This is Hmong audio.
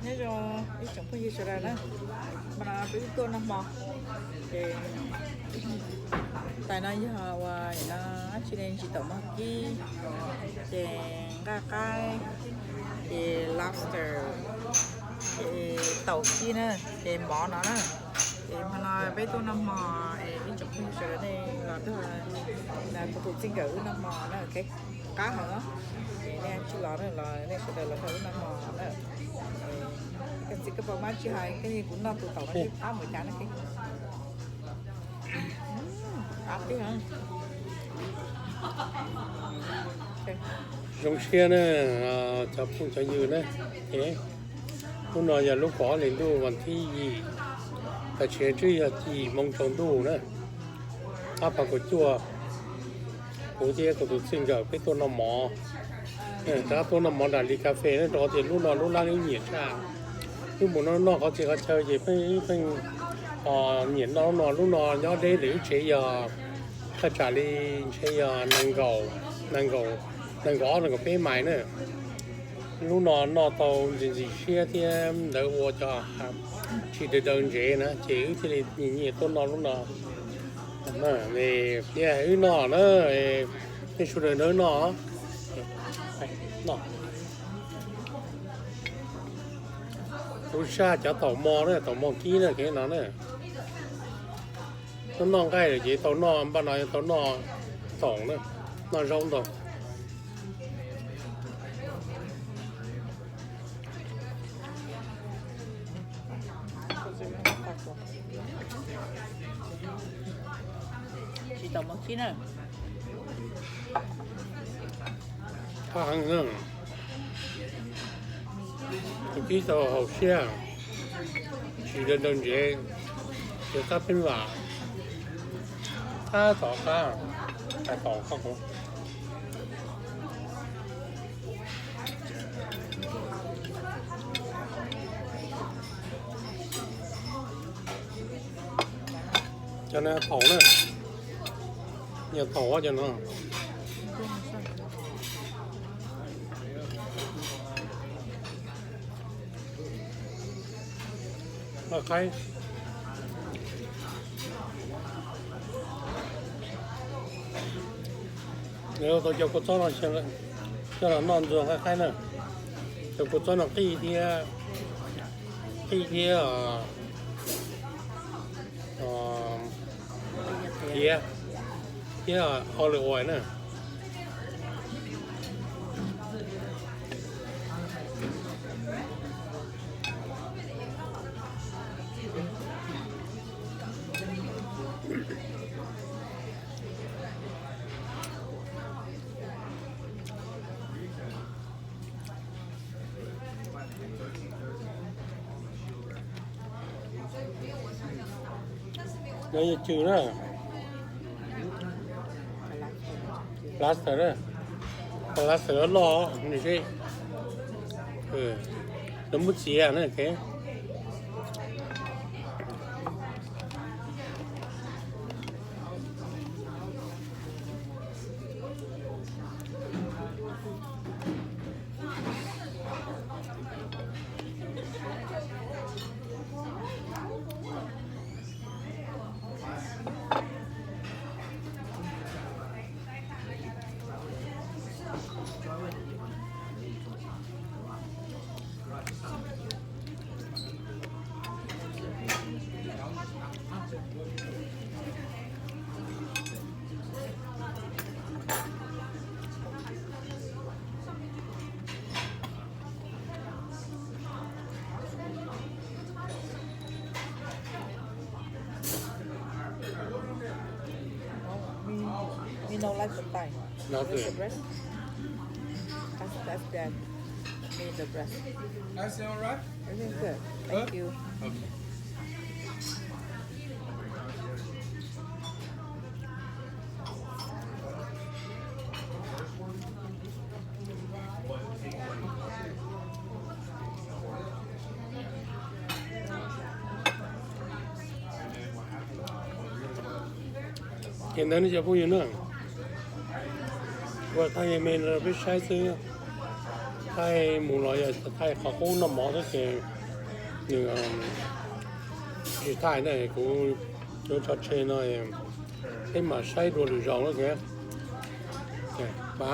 Nyob zoo ib tsoom phooj ywg sawv daws na, hmo no peb tuaj noj hmo, ces tais no yog ua no, tsis ne ntsis taum mog kib, ces nqaj qaib, ces lobster, ces taum kib na, ces mov no na. Ces hmo no peb tuaj noj hmo, es ib tsoom phooj ywg sawv daws nej los nrog kuv tus txij nkawm wb noj hmo na, qab heev os. Es nej tsis los na, los nej sawv daws los nrog wb noj hmo na. Koj txiv koj pom mab tsis hais, koj yeej kuv noj tus taum no qab npaum cas na. Zoo siab na, cov phooj cov ywg na, hnub no yog lub kaum ob hlis ntuj vas thib yim, tam sim no twb yog yim moo tsaus ntuj na, qab phav kaum cuaj, kuv thiab kuv tus txij nkawm peb tuaj noj mov. Rov qab tuaj noj mov nram Li Cafe na, rau qhov tias lub no lub lab lub nyiam tshaj. Wb mus noj noj qhov txhia qhov chaw ces pheej pheej nyiam noj lub no. Lub no nyob deb ntawm wb tsev yog thaj tsam li ntshe yog nees nkaum, nees nkaum, nees nkaum ob nees nkaum peb mais na. Lub no noj tau ntxim ntxim siab thiab ntawd ua cov tsis daws daws ntsev na, ces wb thiaj li nyiam nyiam tuaj noj lub no. Wb noj na, nej sawv daws nrog wb noj. Kuv saj cov taum mos na, taum mos kib na, kev no na. Noj noj nqaij lawm ces tau noj, npaj no tau noj taum na, noj zaub ntau. Tsis taum mos kib na. Qab heev na. Tus kib tau haum siab, tsis daws daws ntsev, ces qab pheej vam, qab tom qab, qab tom qab. Cov no thaum na, yog thaum cov no. Noj qaib. Lawv tau cov kua txob no coj los noj ntxuag nqaij qaib na. Cov kua txob no qij thiab, qij thiab thiab, thiab olive oil na. No yog cw na. Lobster na. Lobster loj loj, nws seb, lawv muab txiav na. Me, me no like the thigh. Not good. Just the breast. That's, that's bad. Me the breast. That's all right. Everything's good. Thank you. Okay. Ces ntawd no cov phooj ywg na, ua thaj me me rau peb saib xwb. Thaij mus los yog thaij qhov qub noj mov xwb ces nws tsis thaij ne. Kuv yuav tso tseg no, peb mam saib dua lwm zaus na.